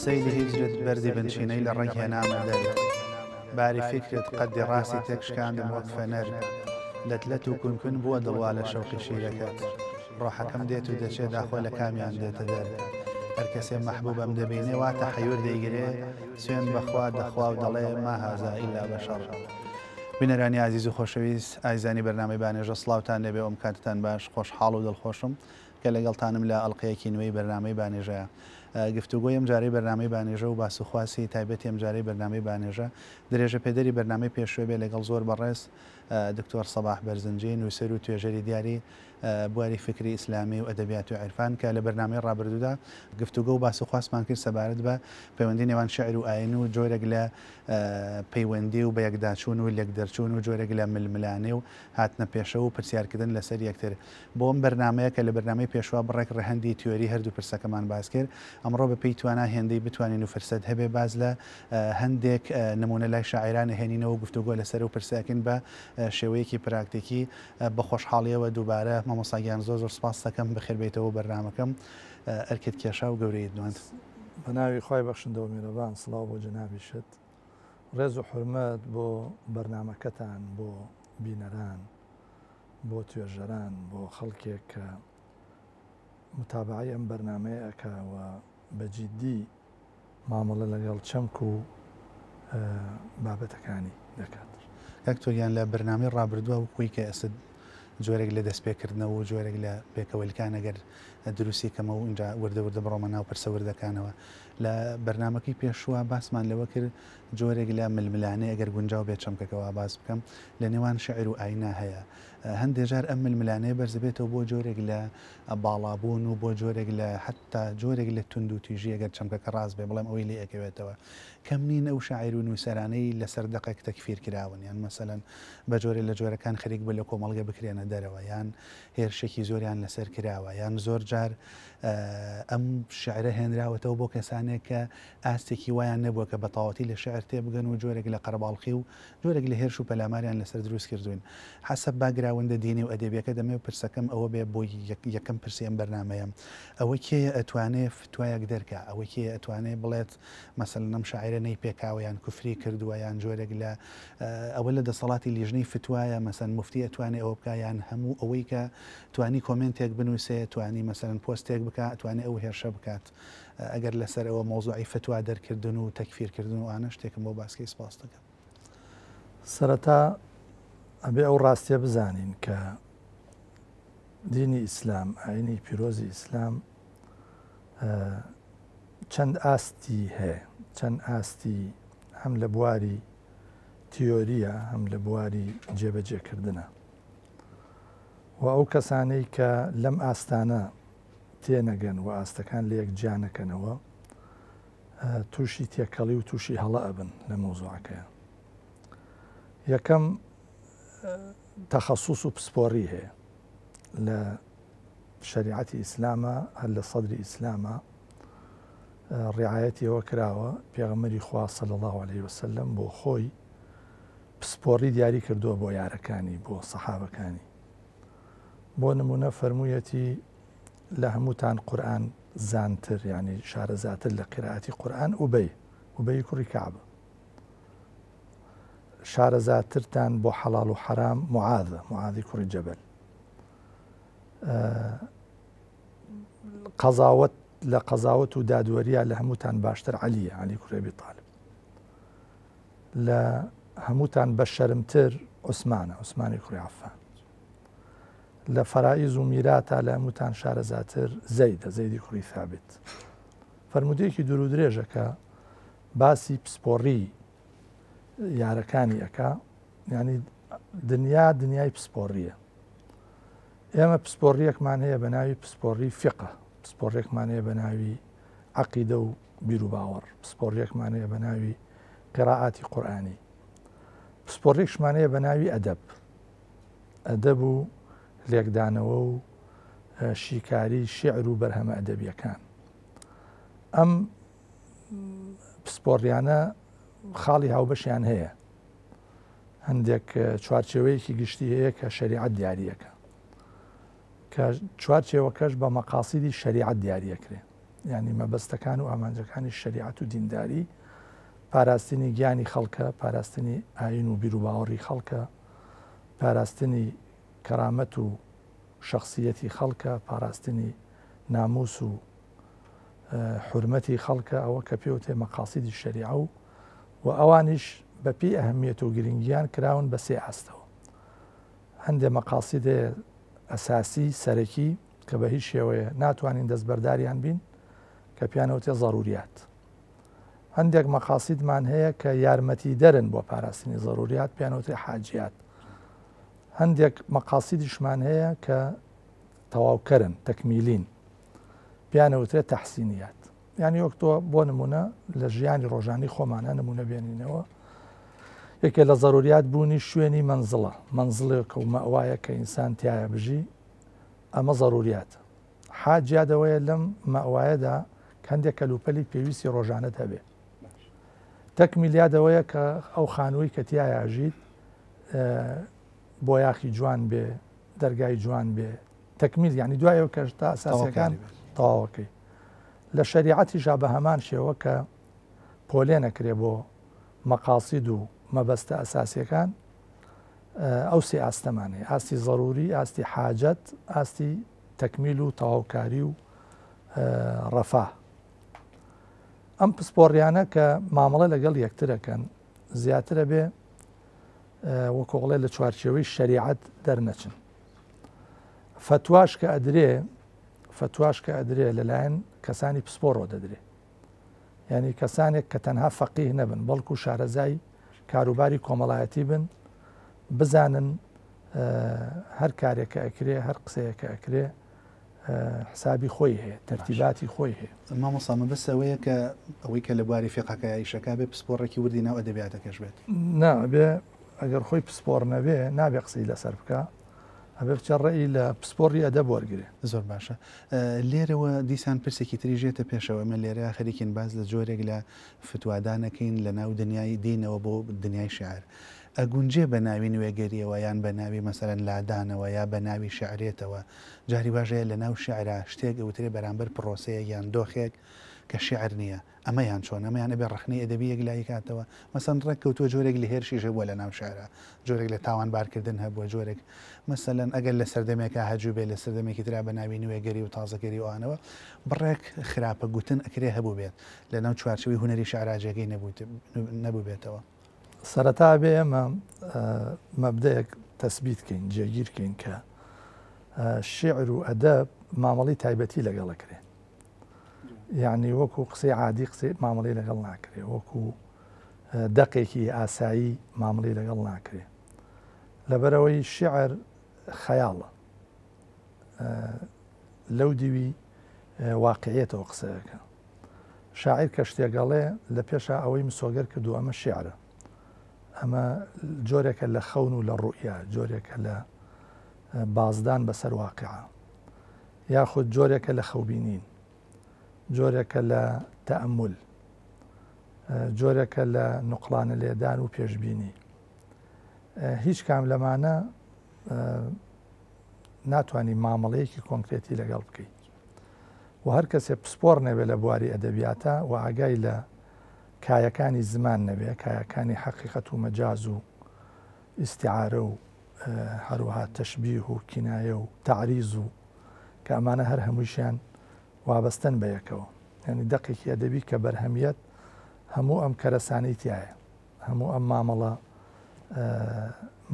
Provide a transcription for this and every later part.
سەیلی هیجرت بەردی بنچینەی لە ڕەگ هێنامە دەر. باری فیکرت قەدی ڕاستی تێکشکاندم وەک فەنەر. لەت لەت و کون کون بووە دڵ وا لە شەوقی شیرەکەت. ڕۆحەکەم دێت و دەچێ داخۆ لە کامیان دێتە دەر. هەر کەسێ مەحبووبەم دەبینێ وا تەحەیور دەیگرێ، سوێند بە خوا دەخوا و دەڵێ ما هذا الا بشر. بینەرانی ئازیز و خۆشەویست، ئازیزانی بەرنامەی بانێژە سڵاوتان لێبێ و ئەم کاتەتان باش، خۆشحاڵ و دڵخۆشم کە لەگەڵتانم لە ئەڵقەیەکی نوێی بەرنامەی بانێژەیە. گفتوگۆی ئەمجارەی بەرنامەی بانێژە و باسوخواسی تایبەتی ئەمجارەی بەرنامەی بانێژە درێژەپێدەری بەرنامەی پێشووێ بێ لەگەڵ زۆر بەڕێز دکتۆر سەباح بەرزنجی نووسەر و توێژەری دیاری بواری فکری ئیسلامی و ئەدەبیات و عیرفان کە لە بەرنامەی ڕابردوودا گفتوگۆ و باس و خواسمان کرد سەبارەت بە پەیوەندی نێوان شیعر و ئایین و جۆرێک لە پەیوەندی و بەیەکداچوون و لێکدەرچوون و جۆرێک لە ململانێ و هاتنە پێشەوە و پرسیارکردن لەسەر یەکتر بۆ ئەم بەرنامەیە کە لە بەرنامەی پێشوە بڕێک ڕەهەندی تیۆری هەردوو پرسەکەمان باس کرد ئەمڕۆ بە پێی توانا هێندەی بتوانین و فرسەت هەبێ باس لە هەندێک نموونە لای شاعیران ئەهێنینەوە و گفتوگۆ لەسەر ئەو پرسە ئەکەین بە شێوەیەکی پراکتیکی بە خۆشحاڵیەوە دووبارە مامۆستا گیان زۆر زۆر سپاست دەکەم بەخێر بێیتەوە بۆ بەرنامەکەم ئەرکت کێشا و گەورەیت نواند. بە ناوی خوای بەخشندە و میرەبان سڵاو بۆ جەنابیشت ڕێز و حورمەت بۆ بەرنامەکەتان بۆ بینەران بۆ توێژەران بۆ خەڵکێک کە متابەعەی ئەم بەرنامەیە ئەکا و بە جیدی مامەڵە لەگەڵ چەمک و بابەتەکانی دەکات. کاک تۆریان لە بەرنامەی ڕابردووە وەکوی کە ئێستا جۆرێک لە دەستپێکردنەوە و جۆرێک لە پێکەوەلکان ئەگەر دروستی کەمەوە و ئینجا وردە وردە بڕۆمە ناو پرسە وردەکانەوە لە بەرنامەکەی پێشووە باسمان لەوە کرد جۆرێک لە ململانێ ئەگەر گونجاو بێت چەمکەکە وا باس بکەم لە نێوان شعر و ئاینا هەیە هەندێ جار ئەم ململانێ بەرزبێتەوە بۆ جۆرێک لە باڵابوون و بۆ جۆرێک لە حەتتا جۆرێک لە توندوتیژی ئەگەر چەمکەکە ڕاست بێ بڵێم ئەوەی لێ ئەکەوێتەوە. کەم نین ئەو شاعیر و نووسەرانەی لەسەر دەقێک تەکفیر کراون یان مەسەلەن بە جۆرێ لە جۆرەکان خەریک بووە لە کۆمەڵگە بکرێنە دەرەوە یان هێرشێکی زۆریان لەسەر کراوە یان زۆر جار ئەم شیعرە هێنراوەتەوە بۆ کەسانێک کە ئاستێکی وایان نەبووە کە بە تەواوەتی لە شیعر تێبگەن و جۆرێک لە قەرەباڵخی و جۆرێک لە هێرش و پەلاماریان لەسەر دروست کردووین. حەسەب باکگراوندە دینی و ئەدەبیەکە دەمەوێ پرسەکەم ئەوە بێ بۆ یەکەم پرسی ئەم بەرنامەیە ئەوە کێیە ئەتوانێ فتوایەک دەرکا؟ ئەوە کێیە ئەتوانێ بڵێت مەسەلەن ئەم شاعیرە نەیپێکاوە یان کوفری کردووە یان جۆرێک لە ئەوە لە دەسەڵاتی لیژنەی فتوایە مەسەن موفتی ئەتوانێ ئەوە بکا یان هەموو ئەوەی کە توانی کۆمێنتێک بنووسێ توانی مەسەلەن پۆستێک بکا ئەتوانێ ئەو هێرشە بکات ئەگەر لەسەر ئەوە مەوزوعی فتوا دەرکردن و تەکفیر کردن و ئانە شتێکم بۆ باس کەی سپاست دەکەم. سەرەتا ئەبێ ئەو ڕاستیە بزانین کە دینی ئیسلام، ئاینی پیرۆزی ئیسلام چەند ئاستی هەیە، چەند ئاستی هەم لە بواری تیۆریە هەم لە بواری جێبەجێکردنە و ئەو کەسانەی کە لەم ئاستانە تێنەگەن و ئاستەکان لەیەک جیا نەکەنەوە تووشی تێکەڵی و تووشی هەڵە ئەبن لە مەوزوعەکەیان. یەکەم تەخەسوس و پسپۆڕی هەیە لە شەریعەتی ئیسلامە هەر لە سەدری ئیسلامە ڕعایەتی ئەوە کراوە پێغەمبەری خوا صلی الله علیه وسلم بۆ خۆی پسپۆڕی دیاری کردووە بۆ یارەکانی بۆ سەحابەکانی بۆ نمونە فەرموویەتی لە هەمووتان قورئان زانتر یانی شارەزاتر لە قیرائەتی قورئان ئوبەی، ئوبەی کوڕی کەعبە. شارەزاترتان بۆ حەڵاڵ و حەرام معاذە، معاذی کوڕی جەبەل. قەزاوەت لە قەزاوەت و دادوەریە لە هەمووتان باشتر عەلیە، عەلی کوڕی ئەبی تالیب. لە هەمووتان بە شەرمتر عوسمانە، عوسمانی کوڕی عەفان. لە فەرائیز و میراتا لە هەمووتان شارەزاتر زەیدە، زەیدی کوڕی ثابت. فەرموودەیەکی دوور و درێژە کە باسی پسپۆڕی یارەکانی ئەکا، یعنی دنیا دنیای پسپۆڕیە. ئێمە پسپۆڕیەکمان هەیە بە ناوی پسپۆڕی فقە، پسپۆڕێکمان هەیە بە ناوی عەقیدە و بیروباوەڕ، پسپۆڕیەکمان هەیە بە ناوی قیراعاتی قورئانی، پسپۆڕێکشمان هەیە بە ناوی ئەدەب. ئەدەب و لێکدانەوە و شیکاری شیعر و بەرهەمە ئەدەبییەکان. ئەم پسپۆڕیانە خاڵی هاوبەشیان هەیە. هەندێک چوارچێوەیەکی گشتی هەیە کە شەریعەت دیاریەکە. کە چوارچێوەکەش بە مەقاسیدی شەریعەت دیاریەکرێ. یعنی مەبەستەکان و ئامانجەکانی شەریعەت و دینداری پاراستنی گیانی خەڵکە، پاراستنی ئایین و بیروباوەڕی خەڵکە، پاراستنی کەرامەت و شەخسییەتی خەڵکە، پاراستنی ناموس و حورمەتی خەڵکە، ئەوە کە پێوتێ مەقاسیدی شەریعە و و ئەوانیش بە پێی ئەهمیەت و گرنگیان کراون بە سێ ئاستەوە. هەندێ مەقاسید هەیە ئەساسی، سەرەکی، کە بە هیچ شێوەیە ناتوانین دەستبەرداریان بین، کە پێیان ئەوتێ زەروریات. هەندێک مەقاسیدمان هەیە کە یارمەتیدەرن بۆ پاراستنی زەروریات، پێیان ئەوترێ حاجیات. هەندێک مەقاسیدیشمان هەیە کە تەواوکەرن، تەکمیلین، پێیان ئەوترێ تەحسینیات. یعنی وەک تۆ بۆ نمونە لە ژیانی ڕۆژانی خۆمانە نمونە بێنینەوە، یەکێ لە زەروریات بوونی شوێنی مەنزڵە، مەنزڵێکە و مەوایە کە ئینسان تایە بژی، ئەمە زەروریاتە. حاجیات ئەوەیە لەم مەوایەدا هەندێک کەلوپەلی پێویستی ڕۆژانەت هەبێ. تەکمیلیات ئەوەیە کە ئەو خانووی کە تیایا ژیت بۆیاخی جوان بێ، دەرگای جوان بێ، تەکمیل یعنی دوای ئەو کە تا ئەساسیەکان تەواوەکەی. لە شەریعەتیشا بە هەمان شێوە کە پۆلێ نەکرێ بۆ مەقاسید و مەبەستە ئەساسیەکان، ئەو سێ ئاستەمان هەیە، ئاستی زەروری، ئاستی حاجەت، ئاستی تەکمیل و تەواوکاری و ڕەفاه. ئەم پسپۆڕیانە کە مامەڵە لەگەڵ یەکترەکەن زیاترە بێ وەکۆڵێ لە چوارچێوەی شەریعەت دەرنەچن. فەتواش کە ئەدرێ، فەتواش کە ئەدرێ لەلایەن کەسانی پسپۆڕەوە دەدرێ. یعنی کەسانێک کە تەنها فەقیه نەبن بەڵکو شارەزای کاروباری کۆمەڵایەتی بن، بزانن هەر کارێکە ئەکرێ، هەر قسەیەکە ئەکرێ حسابی خۆی هەیە، تەرتیباتی خۆی هەیە. مامۆستا مەبەست ئەوەیە کە ئەوەی کە لە بواری فیقهەکە ئیشەکە بێ پسپۆڕێکی وردی ناو ئەدەبیاتەکەش بێت. نا، بێ ئەگەر خۆی پسپۆڕ نەبێ نابێ قسەی لەسەر بکا، ئەبێ بچێ ڕێی لە پسپۆڕی ئەدەب وەرگێ. زۆر باشە. لێرەوە دیسان پرسێکی تریش دێتە پێشەوە. ئێمە لێرە خەریکین باس لە جۆرێک لە فتوادانەکەین لە ناو دنیای دینەوە بۆ دنیای شعر. ئەگونجێ بە ناوی نوێگەریەوە یان بە ناوی مەسەلەن لادانەوە یا بە ناوی شعرێتەوە؟ جاری واش هەیە لە ناو شعرا شتێک ئەوترێ بەرامبەر پرۆسەیەک یان دۆخێک کە شعر نییە. ئەمەیان چۆن؟ ئەمەیان ئەبێ ڕەخنەی ئەدەبی یەکلایی کاتەوە؟ مەسەن ڕێک کەوتووە جۆرێک لە هێرشیش هەبووە لە ناو شعرا، جۆرێک لە تاوانبارکردن هەبووە، جۆرێک مەسەلەن ئەگەر لە سەردەمێکا هەجوو بێ لە سەردەمێکی ترا بە ناوی نوێگەری و تازەگەری و ئەوانەوە بڕێک خراپە گوتن ئەکرێ هەبوو بێت لە ناو چوارچێوەی هونەری شعرا جێگەی نەبووبێتەوە. سەرەتا بێ ئێمە مەبدەیەک تەسبیت کەین، جێگیر کەین کە شیعر و ئەدەب مامەڵەی تایبەتی لەگەڵ ئەکرێ. یعنی وەکو قسەی عادی قسەی مامەڵەی لەگەڵ ناکرێ، وەکو دەقێکی ئاسایی مامەڵەی لەگەڵ ناکرێ. لەبەرەوەی شیعر خەیاڵە، لەو دیوی واقعیەتەوە قسەیەکە. شاعیر کە شتێکەڵێ لە پێشا ئەوەی مسۆگەر کردو ئەمە شیعرە، ئەمە جۆرێکە لە خەون و لە ڕوئیا، جۆرێکە لە بازدان بەسەر واقعە، یاخود جۆرێکە لە خەوبینین، جۆرێکە لە تەئەمول، جۆرێکە لە نوقڵانە لێدان و پێشبینی. هیچ کام لەمانە ناتوانانی مامەڵەیەکی کۆنکرێتی لەگەڵ بکەیت و هەر کەسێ پسپۆڕ نەبێت لە بواری ئەدەبیاتە و ئاگای لە کایەکانی زمان نەبێ، کایەکانی حەقیقەت و مەجاز و ئیستیعارە و هەروەها تەشبیه و کینایە و تەعریز و کە ئەمانە هەر هەموویشیان وابەستەن بە یەکەوە. یعنی دەقێکی ئەدەبی کە بەرهەمیەت هەموو ئەم کەرەسانەی تایە، هەموو ئەم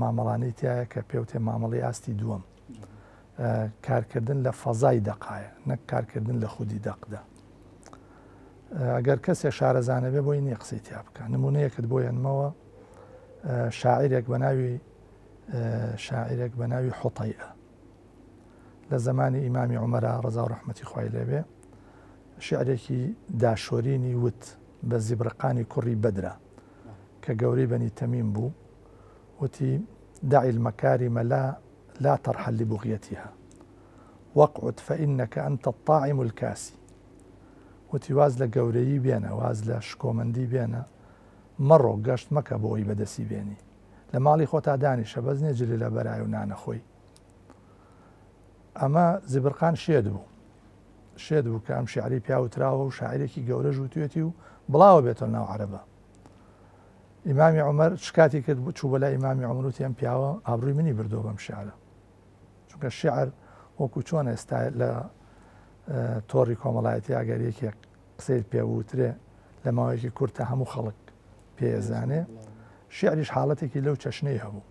مامەڵانەی تایە کە پێوتێ مامەڵەی ئاستی دووەم، کارکردن لە فەزای دەقایە نەک کارکردن لە خودی دەقدا. ئەگەر کەسێک شارەزانە بێ بۆی نییە قسەی تیا بکە. نمونەیەکت بۆ هێنمەوە، شاعیرێک بە ناوی شاعیرێک بە ناوی حوتەیئە لە زەمانی ئیمامی عومەرا ڕەزا و ڕەحمەتی خوای لێبێ شعرێکی داشۆرینی وت بە زیبرقانی کوڕی بەدرا کە گەورەی بەنی تەمیم بوو، وتی دع المكارم لا ترحل لبغيتها واقعد فإنك أنت الطاعم الكاسي. وتی واز لە گەورەیی بێنە، واز لە شکۆمەندی بێنە، مەڕۆ گەشت مەکە بۆ ئەوی بەدەستی بێنی، لە ماڵی خۆتا دانیشە بەس نییە جلی لە بەرای و نانە خۆی. ئەمە زیبرقان شێت بوو. شێت بوو کە ئەم شیعرەی پیا وتراوە و شاعیرێکی گەورەش وتوێتی و بڵاوە بێتەوە ناو عەرەبە. ئیمامی عومەر شکاتی کرد، چوو بۆ لای ئیمامی عومەر وتی ئەم پیاوە ئابڕووی منی بردووە بەم شیعرە. چونکە شیعر وەکو چۆن ئێستا لە تۆڕی کۆمەڵایەتی ئەگەر یەکێک قسەیت پێ وترێ لە ماوەیەکی کورتە هەموو خەڵک پێزانێ، شیعریش حاڵەتێکی لەو چەشنەی هەبوو.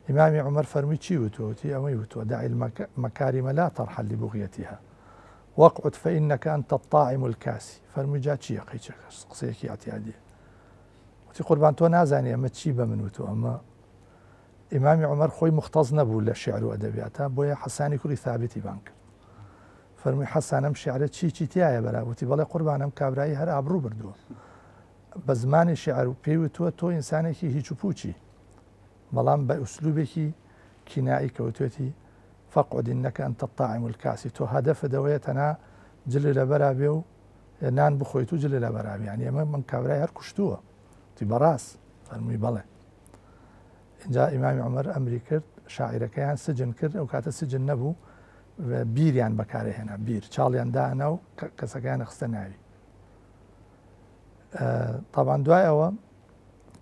ئیمامی عومەر فەرمووی چی وتووە؟ وتی ئەمەی وتووە، دع المکارم لا ترحل لبغیتها واقعد فانک انت الطاعم الکاسی. فەرمووی جا چییە قەیچەکە؟ قسەیەکی ئیعتیادیە. وتی قوربان تۆ نازانی ئەمە چی بە من وتووە. ئەمە ئیمامی عومەر خۆی مختەز نەبوو لە شیعر و ئەدەبیاتە، بۆیە حەسانی کوڕی ثابتی بانگ کرد. فەرمووی حەسان ئەم شیعرە چی چی تیایە بەرا؟ وتی بەڵێ قوربان ئەم کابرایی هەر ئابڕوو بردووە. بە زمانی شیعر پێی وتووە تۆ ئینسانێکی هیچ و پووچی. بەڵام بە ئوسلوبێکی کینائی کەوتوێتی فاقعد انک انت الطاعم الکاسی تۆ هەدەفت ئەوەیە تەنها جلت لەبەرا بێ و نان بخۆیت و جلت لەبەرا بێ یانی ئەمە من کابرای هەر کوشتووە وتی بەڕاست فەرمووی بەڵێ اینجا ئیمامی عومەر ئەمری کرد شاعیرەکەیان سجن کرد ئەو کاتە سجن نەبوو بیریان بەکارهێنا بیر چاڵیان دانا و کەسەکەیان خستە ناوی تاوان دوای ئەوە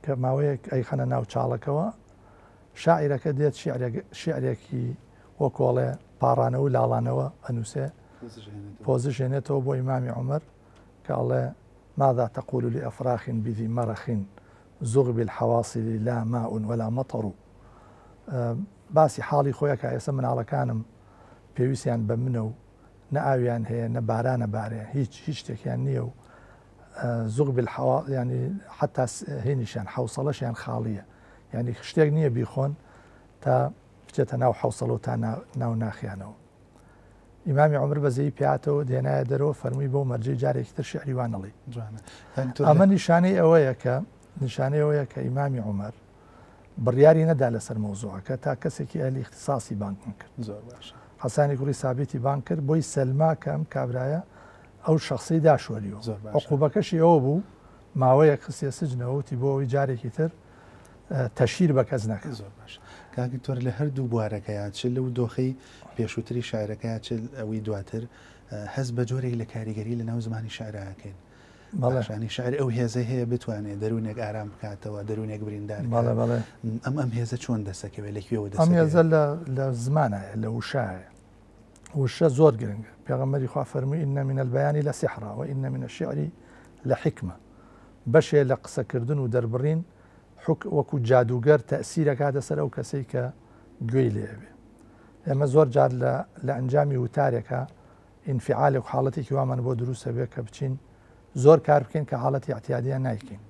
کە ماوەیەک ئەیخەنە ناو چاڵەکەوە، شاعیرەکە دێت شیعرێکی وەکۆڵێ پاڕانەوە و لاڵانەوە ئەنووسێ، پۆزشێنێتەوە بۆ ئیمامی عومەر کە ئەڵێ، ماذا تقول لأفراخ بذی مرخ زغب الحواصل لا ماء ولا مطر. باسی حاڵی خۆی ئەکا، ئێستا مناڵەکانم پێویستیان بە منە و نە ئاویان هەیە نە بارانە بارێ، هیچ هیچ شتێکیان نییە و زغب الحوا یعنی حتا هینیشیان حوسەڵەشیان خاڵیە یعنی شتێک نییە بیخۆن تا بچێتە ناو حوسەڵە و تا ناو ناخیانەوە. ئیمامی عمر بەزەیی پیاتەوە دێنایە دەرەوە فەرمووی بەو مەرجەی جارێکی تر شعری وا نەڵێی. ئەمە نیشانەی ئەوەیە کە نیشانەی ئەوەیە کە ئیمامی عمر بڕیاری نەدا لەسەر مەوزوعەکە تا کەسێکی ئەهلی ئیختیساسی بانگ نەکرد. زۆر باشە. حەسانی کوڕی سابیتی بانگ کرد بۆی سەلما کە ئەم کابرایە ئەو شەخسەی داشۆریوە. زۆر باشە. عقوبەکەشی ئەوە بوو ماوەیەک خستیە سجنەوە وتی بۆ ئەوەی جارێکی تر تەشهیر بە کەس نەکا. زۆر باشە. کاک دکتۆر لە هەردوو بوارەکەیا چ لەو دۆخەی پێشووتری شاعرەکەیا چ ئەوی دواتر هەست بە جۆرێک لە کاریگەری لە ناو زمانی شعرا ئەکەین. بەڵێ. باشانی شعر ئەو هێزەی هەیە بتوانێت دەروونێک ئارام بکاتەوە، دەروونێک بریندار بکات. بەڵێ بەڵێ. ئەم ئەم هێزە چۆن دەسەکەوێت؟ لە کوێوە ئەم دەسەکەوێت؟ هێزە لە لە زمانایە، لە وشایە. وشە زۆر گرنگە. پێغەمبەری خوا فەرمووی ان من البیان لسحرا و ان من الشعر لحکمە. بەشێ لە قسەکردن و دەربڕین حک وەکو جادووگەر تەئسیر ئەکاتە سەر ئەو کەسەی کە گوێی لێ ئەبێ. ئێمە زۆر جار لە لە ئەنجامی وتارێکا ئینفعالێک و حاڵەتێکی وامان بۆ دروست ئەبێ کە بچین زۆر کار بکەین کە حاڵەتی ئیعتیادیان نایکەین.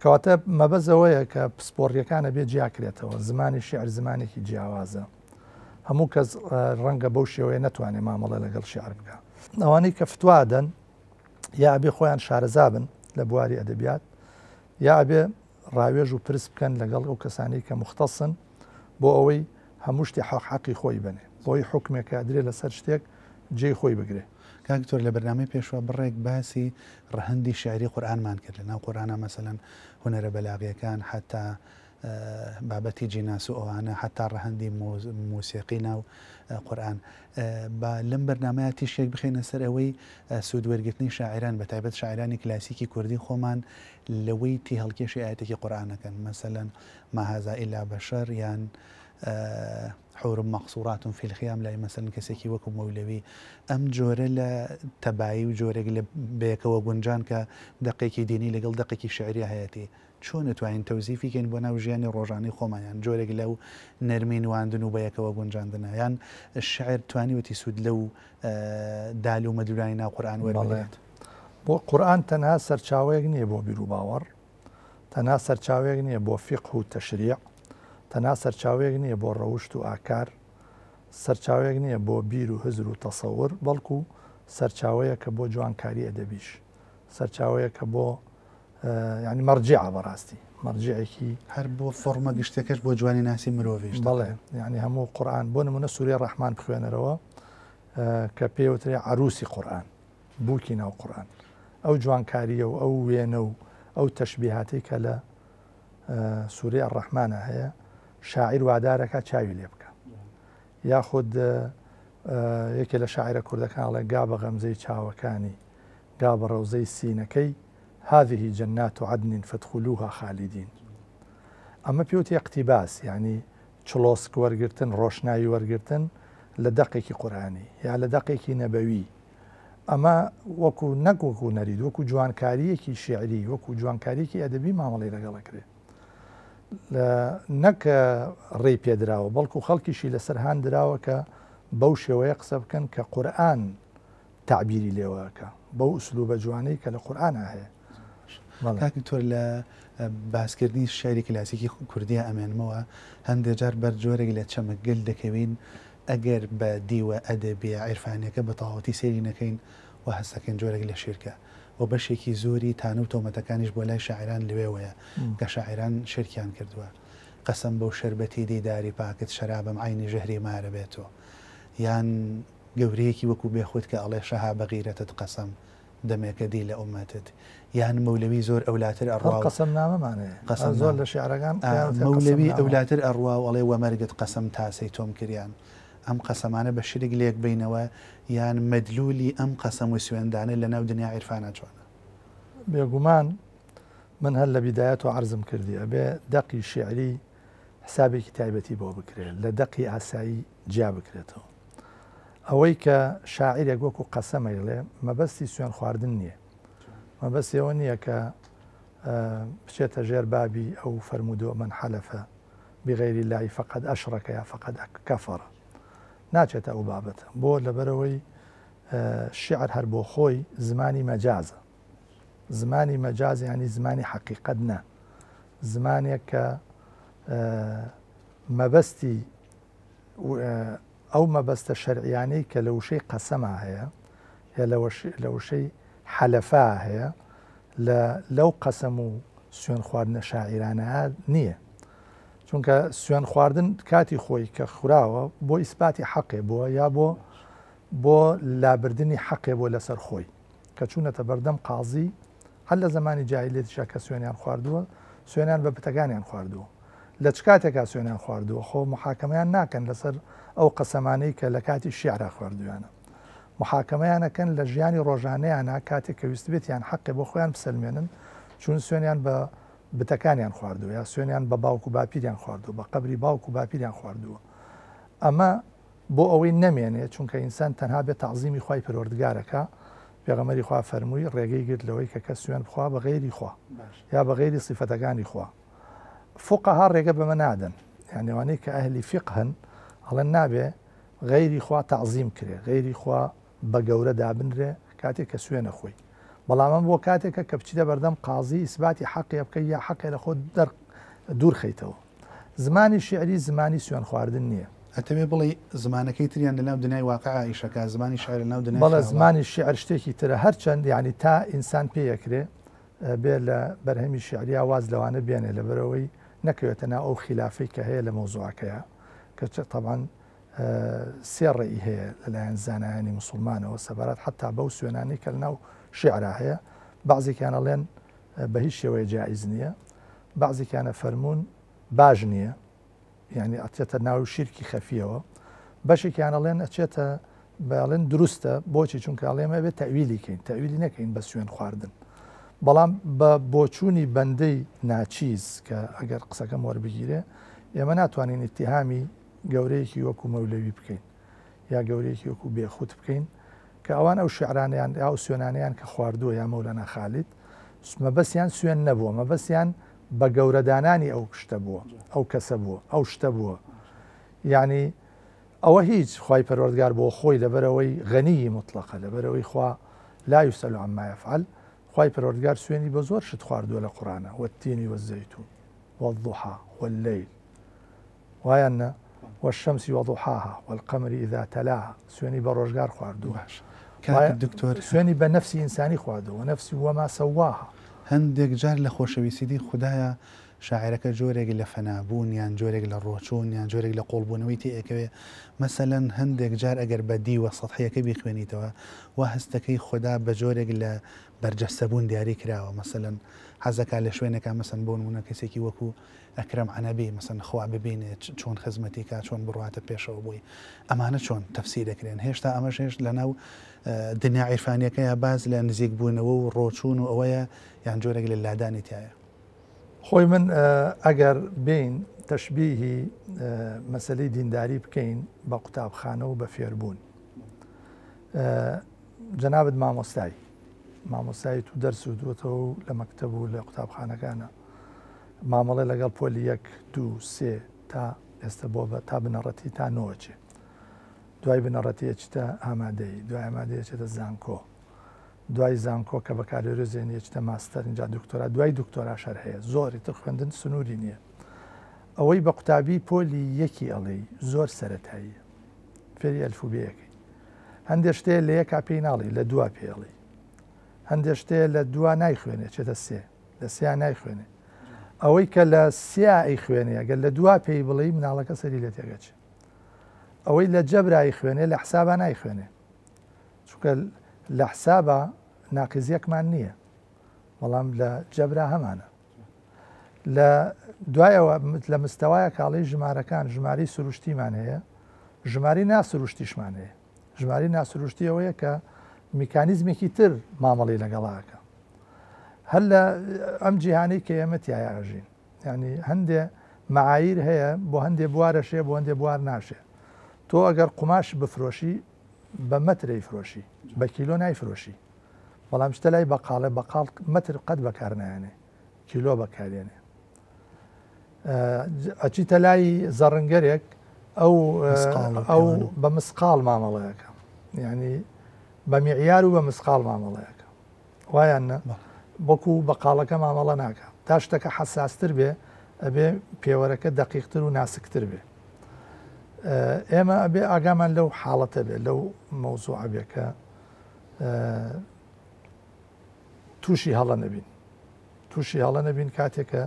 کەواتە مەبەست ئەوەیە کە پسپۆڕیەکان ئەبێ جیاکرێتەوە. زمانی شیعر زمانێکی جیاوازە، هەموو کەس ڕەنگە بەو شێوەیە نەتوانێت مامەڵە لەگەڵ شیعر بکە. ئەوانەی کە فتوا دەن یا ئەبێ خۆیان شارەزا بن لە بواری ئەدەبیات، یا ئەبێ ڕاوێژ و پرس بکەن لەگەڵ ئەو کەسانەی کە مختصن بۆ ئەوەی هەموو شتێ حەق حەقی خۆی بنێ، بۆی حوکمێک کە ئەدرێ لەسەر شتێک جێی خۆی بگرێ. کاک دکتۆر لە بەرنامەی پێشوە بڕێک باسی ڕەهەندی شیعری قورئانمان کرد، لە ناو قورئانا مەسەلەن هونەرە بەلاغیەکان حەتا بابەتی جیناس و ئەوانە حەتا ڕەهەندی مۆسیقی ناو قورئان. با لەم بەرنامەیە تیشکێک بخەینە سەر ئەوەی سوود وەرگرتنی شاعیران بە تایبەت شاعیرانی کلاسیکی کوردی خۆمان لەوەی تێهەڵکێشی ئایەتێکی قورئانەکەن مەسەلەن ما هذا الا بشر یان حور مقصورات فی الخیام لای مەسەلەن کەسێکی وەکو مەولەوی ئەم جۆرە لە تەبایی و جۆرێک لە بەیەکەوە گونجان کە دەقێکی دینی لەگەڵ دەقێکی شعری هەیەتی چۆن ئەتوانین تەوزیفی کەین بۆ ناو ژیانی ڕۆژانەی خۆمان یان جۆرێک لەو نەرمی نواندن و بەیەکەوە گونجاندنە یان شعر توانیوەتی سوود لەو دال و مەدلولانی ناو قورئان وەربگرێت؟ بۆ قورئان تەنها سەرچاوەیەک نییە بۆ بیروباوەڕ، تەنها سەرچاوەیەک نییە بۆ فیقه و تەشریع، تەنها سەرچاوەیەک نییە بۆ ڕەوشت و ئاکار، سەرچاوەیەک نییە بۆ بیر و هزر و تەسەور، بەڵکو سەرچاوەیەکە بۆ جوانکاری ئەدەبیش، سەرچاوەیەکە بۆ یانی مەرجیعە بەڕاستی مەرجیعێکی. هەر بۆ فۆڕمە گشتیەکەش بۆ جوانی ناسی مرۆڤیش. بەڵێ یانی هەموو قورئان بۆ نمونە سورەی ڕەحمان بخوێنەرەوە کە پێوترێ عەروسی قورئان بووکی ناو قورئان ئەو جوانکارییە و ئەو وێنە و ئەو تەشبیهاتەی کە لە سورەی الرحمانە هەیە شاعیر وادارەکە چاوی لێ بکە یاخود یەکێ لە شاعیرە کوردەکان ئەڵێ گا بە غەمزەی چاوەکانی، گا بە ڕەوزەی سینەکەی، هذه جنات عدن فادخلوها خالدین. ئەمە پێوتی اقتباس، یعنی چڵۆسک وەرگرتن، ڕۆشنایی وەرگرتن لە دەقێکی قورئانی یا لە دەقێکی نەبەوی. ئەمە وەکو نەک وەکو نەریت، وەکو جوانکارییەکی شیعری، وەکو جوانکارییەکی ئەدەبی مامەڵەی لەگەڵ ئەکرێ. نەک ڕێی پێدراوە، بەڵکو خەڵکیشی لەسەر هان دراوە کە بەو شێوەیە قسە بکەن کە قورئان تەعبیری لێوە ئەکا، بەو ئوسلوبە جوانەی کە لە قورئانا هەیە. کاک دکتۆر لە باسکردنی شیعری کلاسیکی کوردییا ئەمێنمەوە، هەندێ جار بەر جۆرێک لە چەمکگەل دەکەوین ئەگەر بە دیوە ئەدەبییە عیرفانییەکە بە تەواوەتی سەیری نەکەین وا هەست دەکەین جۆرێک لە شیرکە و بەشێکی زۆری تانە و تۆمەتەکانیش بۆ لای شاعیران لەوێوەیە کە شاعیران شیرکیان کردووە. قەسەم بەو شەربەتی دیداری پاکت شەرابم عەینی ژەهری مارە بێ تۆ. یان گەورەیەکی وەکوو بێخود کە ئەڵێ شەها بە غیرەتت قەسەم دەمێکە دی لە ئوممەتت. یان مەولەوی زۆر ئەولاتر ئەڕوا و. قەسەمنامەمان هەیە. قەسەم زۆر لە شیعرەکان پێیان وترێ مەولەوی قەسەمنامە. ئەولاتر ئەڕوا و ئەڵێ وە مەرگت قەسەم تاسەی تۆم کریان. ئەم قەسەمانە بە شرک لێک بەینەوە یان مەدلولی ئەم قەسەم و سوێندانە لە ناو دنیا عیرفانا چۆنە؟ بێگومان من هەر لە بیدایەتەوە عەرزم کردی ئەبێ دەقی شیعری حسابێکی تایبەتی بۆ بکرێ لە دەقی ئاسایی جیا بکرێتەوە. ئەوەی کە شاعیرێک وەکو قەسەم ئەیڵێ مەبەستی سوێن خواردن نییە، مەبەستی ئەوە نییە کە بچێتە ژێر بابی ئەو فەرموودە من حلف بغیر اللە فقد اشرک یا فقد کفر ناچێتە ئەو بابەتە بۆ لەبەرەوەی شیعر هەر بۆ خۆی زمانی مەجازە زمانی مەجاز ینی زمانی حەقیقەت نە زمانێک کە مەبەستی ئەو مەبەستە شەرعیانەی کە لە وشەی قەسەما هەیە یا لە وشەی حەلەفا هەیە لە لەو قەسەم و سوێن خواردنە شاعیرانە نییە چونکە سوێن خواردن کاتی خۆی کە خوراوە بۆ ئیسپاتی حەقێ بووە یا بۆ بۆ لابردنی حەقێ بۆ لەسەر خۆی کە چوونەتە بەردەم قازی هەر لە زەمانی جاهیلیەتیشا کە سوێنیان خواردووە سوێنیان بە بتەکانیان خواردووە لە چ کاتێکا سوێنیان خواردووە خۆ محاکەمەیان ناکەن لەسەر ئەو قەسەمانەی کە لە کاتی شیعرا خواردویانە محاکەمەیان ئەکەن لە ژیانی ڕۆژانەیانا کاتێک کە ویستبێتیان حەقێ بۆ خۆیان بسەلمێنن چوون سوێنیان بە بتەکانیان خواردووە یا سوێنیان بە باوک و باپیریان خواردووە بە قەبری باوک و باپیریان خواردووە ئەمە بۆ ئەوەی نەمێنێ چونکە ئینسان تەنها بێ تەعزیمی خوای پەروەردگارەکە پێغەمبەری خوا فەرمووی ڕێگەی گرت لەوەی کە کەس سوێن بخوا بە غەیری خوا یا بە غەیری سیفەتەکانی خوا فقها ڕێگە بەمە نادەن یعنی ئەوانەی کە ئەهلی فقهن ئەڵێن نابێ غەیری خوا تەعزیم کرێ غەیری خوا بە گەورە دابنرێ کاتێک کە سوێنە خۆی بەڵام ئەم بۆ کاتێکە کە بچیتە بەردەم قازی ئیسباتی حەقێ بکەی یا حەقێ لە خۆت دەر دوور خەیتەوە زمانی شیعری زمانی سوێن خواردن نییە. ئەتەوێ بڵێی زمانەکەی تریان لەناو دنیای واقعا ئیش ئەکا زمانی شیعر لەناو دنیای بەڵێ خەیاڵا. زمانی شیعر شتێکی ترە هەرچەند یانی تا ئینسان پێی ئەکرێ بێ لە بەرهەمی شیعریا واز لەوانە بێنێ لەبەرئەوەی نەکەوێتە ناو ئەو خیلافەی کە هەیە لە مەوزوعەکەیا کە تەبعەن سێ ڕێی هەیە لەلایەن زانایانی موسڵمانەوە سەبارەت حەتا بەو سوێنانەی کە لەناو شیعرا هەیە بەعزێکیان ئەڵێن بە هیچ شێوەیە جائیز نییە بەعزێکیان ئەفەرموون باش نییە یعنی ئەچێتە ناو شیرکی خەفیەوە بەشێکیان ئەڵێن ئەچێتە بەڵێن دروستە بۆچی چونکە ئەڵێمە بێت تەویلی کەین تەویلی نەکەین بە سوێن خواردن بەڵام بە بۆچوونی بەندەی ناچیز کە ئەگەر قسەکەم وەربگیرێ ئێمە ناتوانین ئیتیهامی گەورەیەکی وەکو مەولەوی بکەین یا گەورەیەکی وەکو بێخوت بکەین کە ئەوان ئەو شیعرانەیان یا ئەو سوێنانەیان کە خواردووە یا مەولانا خالید مەبەستیان سوێن نەبووە مەبەستیان بە گەورەدانانی ئەو شتە بووە ئەو کەسە بووە ئەو شتە بووە یعنی ئەوە هیچ خوای پەروەردگار بۆ خۆی لەبەرەوەی غەنیی مطلقە لەبەرەوەی خوا لا يسأل عما يفعل خوای پەروەردگار سوێنی بە زۆر شت خواردووە لە قورئانە والتین والزيتون والضحى والليل وایان نا والشمس وضحاها والقمر اذا تلاها سوێنی بە ڕۆژگار خواردووە باش کاک دکتۆر سوێنی بە نەفسی ئینسانی خواردووە ونفس وما سواها. هەندێک جار لە خۆشەویسیی خودایە. شاعیرەکە جۆرێک لە فەنابوون یان جۆرێک لە ڕۆچوون یان جۆرێک لە قوڵبوونەوەی تێ ئەکەوێ مەسەلەن هەندێک جار ئەگەر بە دیوە سەتحیەکە بیخوێنیتەوە وا هەستەکەی خودا بە جۆرێک لە بەرجەستەبوون دیاری کراوە مەسەلەن حەزەکا لە شوێنێکا مەسەن بۆ نموونە کەسێکی وەکو ئەکرەم عەنەبی مەسەن خوا ببینێ چۆن خزمەتی کا چۆن بڕواتە پێشەوە بۆی ئەمانە چۆن تەفسیر دەکرێن هێشتا ئەمەش هێشت لەناو دنیا عیرفانیەکەیا باس لە نزیکبوونەوە و ڕۆچوون و ئەوەیە یان جۆرێک لە لادانی تایە. خۆی من ئەگەر بێین تەشبیهی مەسەلەی دینداری بکەین بە قوتابخانە و بە فێربوون جەنابت مامۆستای مامۆستای تو دەرس و دووەتەوە و لە مەکتەب و لە قوتابخانەکانە مامەڵێ لەگەڵ پۆلی یەک دوو سێ تا ئێستا بۆ بە تا بنەڕەتی تا نۆچێ دوای بنەڕەتی ئەچیتە ئامادەی دوای ئامادەی ئەچێتە زانکۆ دوای زانکۆ کە بەکالۆریۆس دێنی ئەچیتە ماستەر ئینجا دکتۆرا دوای دکتۆراش هەر هەیە زۆری تر خوێندن سنووری نییە ئەوەی بە قوتابی پۆلی یەکی ئەڵێی زۆر سەتاییە فێری ئەلفوبێیەکەی هەندێک شتێ لە یەکا پێی ناڵی لە دوا پێڵی هەندێک شتێ لە دوا نایخوێنێ چێتە سێ لە سیا نایخوێنێ ئەوەی کە لە سیا ئەیخوێنێ ئەگەر لە دوا پێی بڵێی مناڵەکە سەری لێ تێگەچێ ئەوەی لە جەبرا ئەیخوێنێ لە حسابا نایخوێنێ چونکە لە حسابا ناقیزیەکمان نییە بەڵام لە جەبرا هەمانە لە دوایەوە لە مستەوایە کاڵی ژمارەکان ژماری سروشتیمان هەیە ژماری ناسروشتیشمان هەیە ژماری ناسروشتی ئەوەیە کە میکانیزمێکی تر مامەڵی لەگەڵاکە هەر لە ئەم جیهانەی کە ئێمە تایە ئەژین یعنی هەندێ معایر هەیە بۆ هەندێ بوارەشێ بۆ هەندێ بوار ناشێ تۆ ئەگەر قوماش بفرۆشی بە مەتر ئەیفرۆشی بە کیلۆ نایفرۆشی بەڵام شتە لای بەقاڵێ بەقاڵ مەتر قەت بەکار نایەنێ کیلۆ بەکارێنێ ئەچیتە لای زەڕنگەرێک ئەو ئەو بە مسقاڵ مامەڵەیەەکە یعنی بە میعیار و بە مسقاڵ مامەڵەیەەکە وایان نە وەکو بەقاڵەکە مامەڵە ناکە تا شتەکە حەساستر بێ ئەبێ پێوەرەکە دەقیقتر و ناسکتر بێ ئێمە ئەبێ ئاگامان لەو حاڵەتە بێ لەو مەوزوعە بێ کە تووشی هەڵە نەبین تووشی هەڵە نەبین کاتێک کە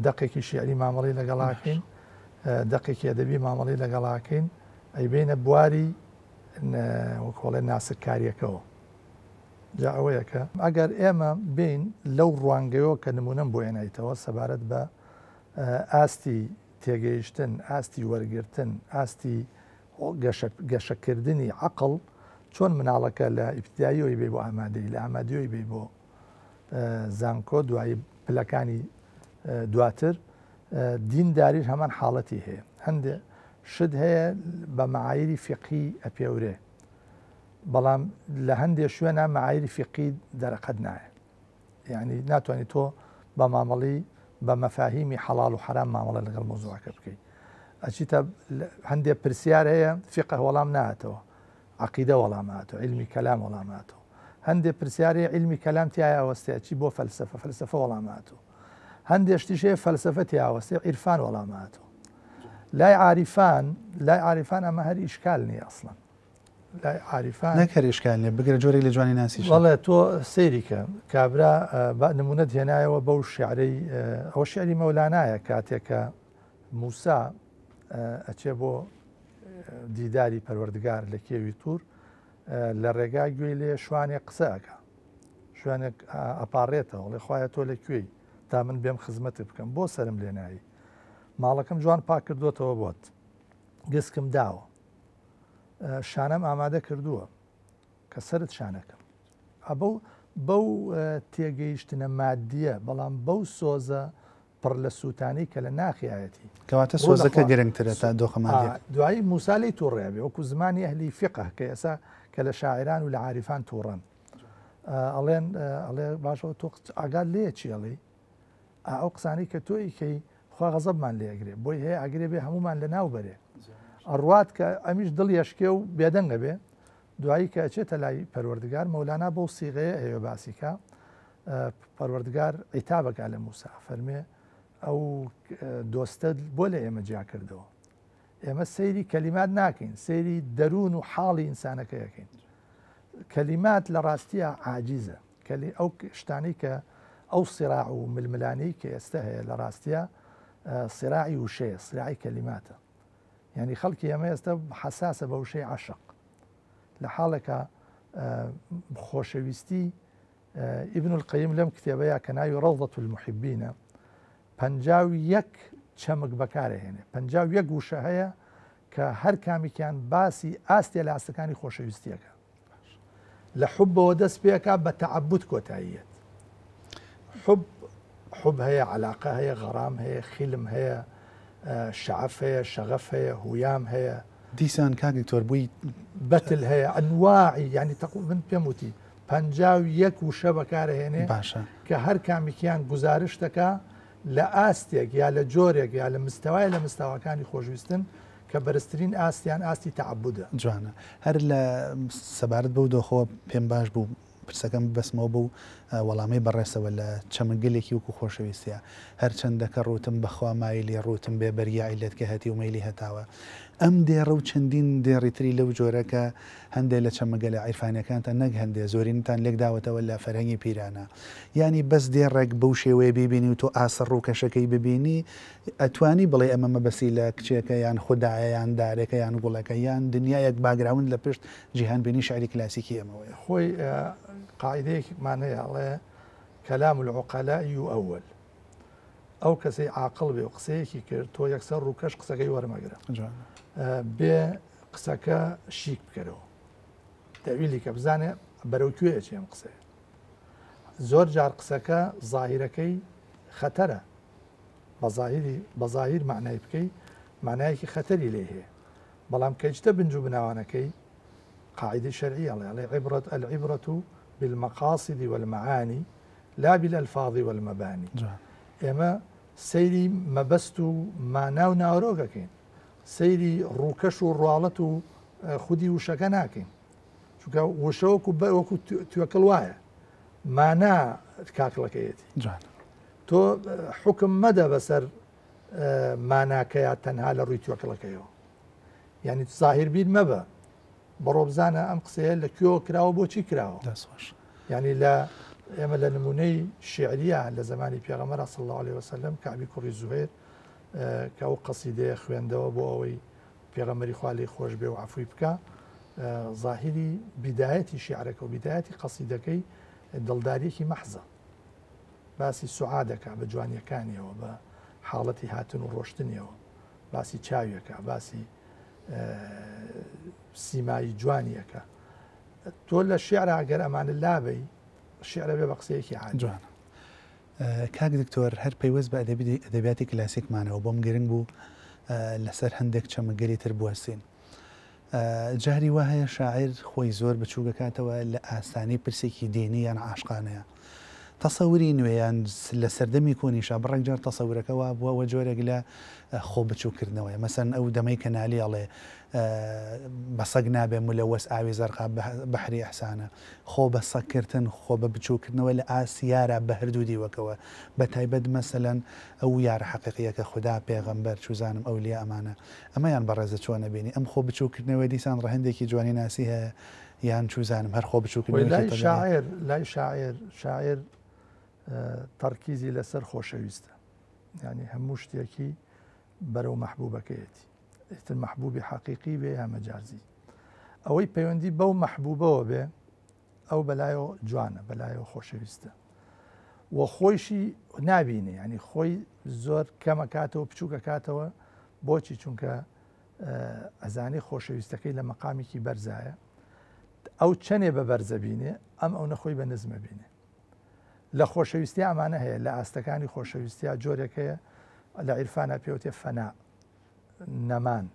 دەقێکی شیعری مامەڵی لەگەڵاکەین دەقێکی ئەدەبی مامەڵی لەگەڵاکەین ئەیبینە بواری وەکۆڵێ ناسککاریەکەەوە جا ئەوەیە کە ئەگەر ئێمە بێین لەو ڕوانگەیەوە کە نموونەم بۆ هێنایتەوە سەبارەت بە ئاستی تێگەیشتن، ئاستی وەرگرتن، ئاستی گەشەکردنی عەقڵ، چۆن مناڵەکە لە ئیبتیداییەوەی بێ بۆ ئامادەیی، لە ئامادەیەوەی بێ بۆ زانکۆ، دوایی پلەکانی دواتر، دینداریش هەمان حاڵەتی هەیە. هەندێ شت هەیە بە مەعایری فیقهی ئەپێورێ. بەڵام لە هەندێ شوێنە مەعایری فیقهی دەرەقەت نایە یعنی ناتوانانی تۆ بە مامەڵی بە مەفاهیمی حەڵال و حرام مامەڵە لەگەڵ مۆزوعەکە بکەیت ئەچیتە هەندێک پرسیار هەیە فقه وەڵام ناتەوە عقیدە وەڵاماتەوە علمی کەلام وەڵاماتەوە هەندێک پرسیاری علمی کەلام تایە وەستێ چی بۆ فەلسفە فەلسفە وەڵاماتەوە هەندێک شتیش هەیە فەلسفە تیاوەستێ عیرفان وەڵاماتەوە لای عاریفان لای عاریفان ئەمە هەر ئیشکال نییە ئەسڵەن لای عاریفان نەک هەر ئیشکال نیە بگرە جۆرێک لە جوانی ناسیشە. بەڵێ تۆ سەیری کە کابرا بە نمونەت هێنایەوە بەو شعرەی ئەوە شعری مەولانایە کاتێک کە موسا ئەچێ بۆ دیداری پەروەردگار لە کێوی تور لە ڕێگا گوێی لێ شوانێک قسە ئەکا شوێنێک ئەپارڕێتەوە ڵێ خوایە تۆ لە کوێی تا من بێم خزمەتت بکەم بۆ سەرم لێ نایی ماڵەکەم جوان پاک کردوتەوە بۆت گسکم داوە شانەم ئامادە کردووە کە سەرت شانەکەم ئەبەو بەو تێگەیشتنە مادیە بەڵام بەو سۆزە پڕ لە سووتانی کە لە ناخیایەتی کەواتە سۆزەکە گرنگترە تا دۆخە مادیەکە. دوایی موسا لێی تووڕە بێ وەکو زمانی ئەهلی فیقە کە ئێستا کە لە شاعران و لە عاریفان تووڕەن ئەڵێن ئەڵێ باشە تۆ ئاگات لێیە چی ئەڵێی ئەو قسانەی کە تۆ ئیکەی خوا غەزەبمان لێ ئەگرێ بۆی هەیە ئەگرێ بێ هەمومان لە ناو بەرێ ئەڕوات کە ئەمیش دڵی ئەشکێ و بێدەنگە بێ دوایی کە ئەچێتە لای پەروەردگار مەولانا بەو سیغەیە ئەوێ باسیکە پەروەردگار عیتابەکە لە موسا فەرمێ ئەو دۆستە بۆ لە ئێمە جیا کردەوە ئێمە سەیری کەلیمات ناکەین سەیری دەروون و حاڵی ئینسانەکە یەکەین کەلیمات لە ڕاستیە عاجیزە کەلی ئەو شتانەی کە ئەو سیراع و ململانێی کە ئێستا هەیە لە ڕاستیا سیراعی وشەیە، سیراعی کەلیماتە. یعنی خەڵکی ئێمە ئێستا حەساسە بە وشەی عەشق، لە حاڵێکا خۆشەویستی ئیبن القیم لەم کتێبەیە کە ناوی ڕەوضەت المحبینە 51 چەمک بەکارهێنێ، 51 وشە هەیە کە هەر کامیکیان باسی ئاستێ لە ئاستەکانی خۆشەویستیەکە. لە حوبەوە دەست پێکا بە تەعەبود کۆتاییەت. حوب حوب هەیە، عەلاقە هەیە، غەرام هەیە، خیلم هەیە، شەعەف هەیە، شەغەف هەیە، هویام هەیە. دیسان کاک دکتۆر بووی بەتل هەیە، ئەنواعی یانی تەقو من پێم وتی 51 وشە بەکارهێنێ باشە کە هەر کامیکیان گوزارشت دەکا لە ئاستێک یا لە جۆرێک یا لە مستەوای لە مستەواکانی خۆشویستن کە بەرزترین ئاستیان ئاستی تەعەبودە. جوانە. هەر لە سەبارەت بەو دۆخەوە پێم باش بوو پرسەکەم ببەستمەوە بەو وەڵامەی بەڕێزەوە لە چەمکگەلێکی وەکو خۆشەویستیە. هەرچەندە کە ڕووتم بەخوا مایلی ڕووتم بێ بەرگی عیللەت کە هەتیو مەیلی هەتاوە. ئەم دێڕە و چەندین دێڕی تری لەو جۆرە کە هەندێ لە چەمکگەلە عیرفانیەکانتان نەک هەندێ زۆرینەتان لێکداوەتەوە لە فەرهەنگی پیرانە. یانی بەس دێڕێک بەو شێوەیە بیبینی و تۆ ئاسە ڕووکەشەکەی ببینی ئەتوانی بڵێی ئەمە مەبەستی لە کچێکە یان خودایە یان دارێکە یان گوڵێکە یان دنیایەک background لە پشت جیهانبینی شیعری کلاسیکی ئێمەوەیە. خۆی قاعیدەیەکمان هەیە ئەڵێ، کلام العقلاء یؤول، ئەو کەسەی عاقڵ بێ و قسەیەکی کرد تۆ یەکسەر ڕووکەش قسەکەی وەرمەگرە، بێ قسەکە شیک بکەرەوە، تەویلی کە بزانێ بەرەو کوێ ئەچێ ئەم قسەیە. زۆر جار قسەکە زاهیرەکەی خەتەرە، بە زاهیری بە زاهیر مەعنای بکەی معنایەکی خەتەری لێ هەیە، بەڵام کە چتە بنج و بناوانەکەی قاعدەی شەرعی ئەڵێ، ئەڵێ عبرة العبرة بالمقاصد والمعانی لا بالالفاظ والمبانی. ئێمە سەیری مەبەست و مانا و ناوەرۆکەکەین، سەیری ڕووکەش و ڕواڵەت و خودی وشەکە ناکەین، چونکە وشە وەکو وەکو توێکڵ وایە، مانا کاکڵەکەیەتی. تۆ حوکم مەدە بەسەر ماناکەیا تەنها لە ڕووی توێکڵەکەیەوە، یعنی زاهیر بیر مەبە، بەڕۆ بزانە ئەم قسەیە لە کوێوە کراوە، بۆچی کراوە. یعنی لە ئێمە لە نمونەی شعریە لە زمانی پێغەمبەر صلی الله علیه وسلم کەعبی کوڕی زوهێر کە ئەو قەسیدەیە خوێندەوە بۆ ئەوەی پێغەمبەری خوا لێی خۆش بێ و عەفوی بکا، ظاهری بیدایەتی شیعرەکە و بیدایەتی قەسیدەکەی دڵداریەکی مەحزە، باسی سوعا دەکا بە جوانیەکانیەوە، بە حاڵەتی هاتن و ڕۆشتنیەوە، باسی چاویەکە، باسی سیمایی جوانیەکە. تۆ لە شیعرا ئەگەر ئەمانە لابەی شیعرە بێ بە قسەیەکی عادی. جوانە کاک دکتۆر، هەر پەیوەست بە ئەدەبیاتی کلاسیکمانەوە بۆم گرنگ بوو لەسەر هەندێک چەمکگەلی تر بوەستین. جاری وا هەیە شاعیر خۆی زۆر بچووکەکاتەوە لە ئاسانی پرسێکی دینی یان عاشقانەیە. تەسەوری نوێ یان لە سەردەمی کۆنیشا بڕێک جار تەسەورەکە وا بووە وە جۆرێک لە خۆ بچووکردنەوەیە. مەسەن ئەو دەمەی کە نالی ئەڵێ بە سەگ نابێ ملەوەس ئاوی زەرقا بەحری ئیحسانە، خۆ بە سەگ کردن، خۆ بە بچووکردنەوە لە ئاست یارا بە هەردوو دیوەکەوە، بە تایبەت مەسەلەن ئەو یارە حەقیقیە کە خودا، پێغەمبەر، چوزانم ئەولیا ئەمانە. ئەمەیان بەڕێزت چۆن ئەبینی؟ ئەم خۆ بچووکردنەوەیە دیسان ڕەهەندێکی جوانیناسی هەیە یان چوزانم هەر خۆ بچووکردنەوەیەکی لای تەبیعیە؟ شاعێر، لای شاعێر، شاعێر تەرکیزی لەسەر خۆشەویستە، یانی هەموو شتێکی بەرەو مەحبوبەکەیەتی، ئیتر مەحبوبی حەقیقی بێ یا مەجازی، ئەوەی پەیوەندی بەو مەحبوبەوە بێ ئەو بەلایەوە جوانە، بەلایەوە خۆشەویستە و خۆیشی نابینێ، ینی خۆی زۆر کەمەکاتەوە بچووکەکاتەوە. بۆچی؟ چونکە ئەزانی خۆشەویستەکەی لە مەقامێکی بەرزایە، ئەو چەنێ بە بەرزە بینێ ئەم ئەو نەخۆی بە نزمە بینێ. لە خۆشەویستی ئەمانە هەیە، لە ئاستەکانی خۆشەویستیا جۆرێک هەیە لە عیرفانە پێوتێ فەنا، نەمان،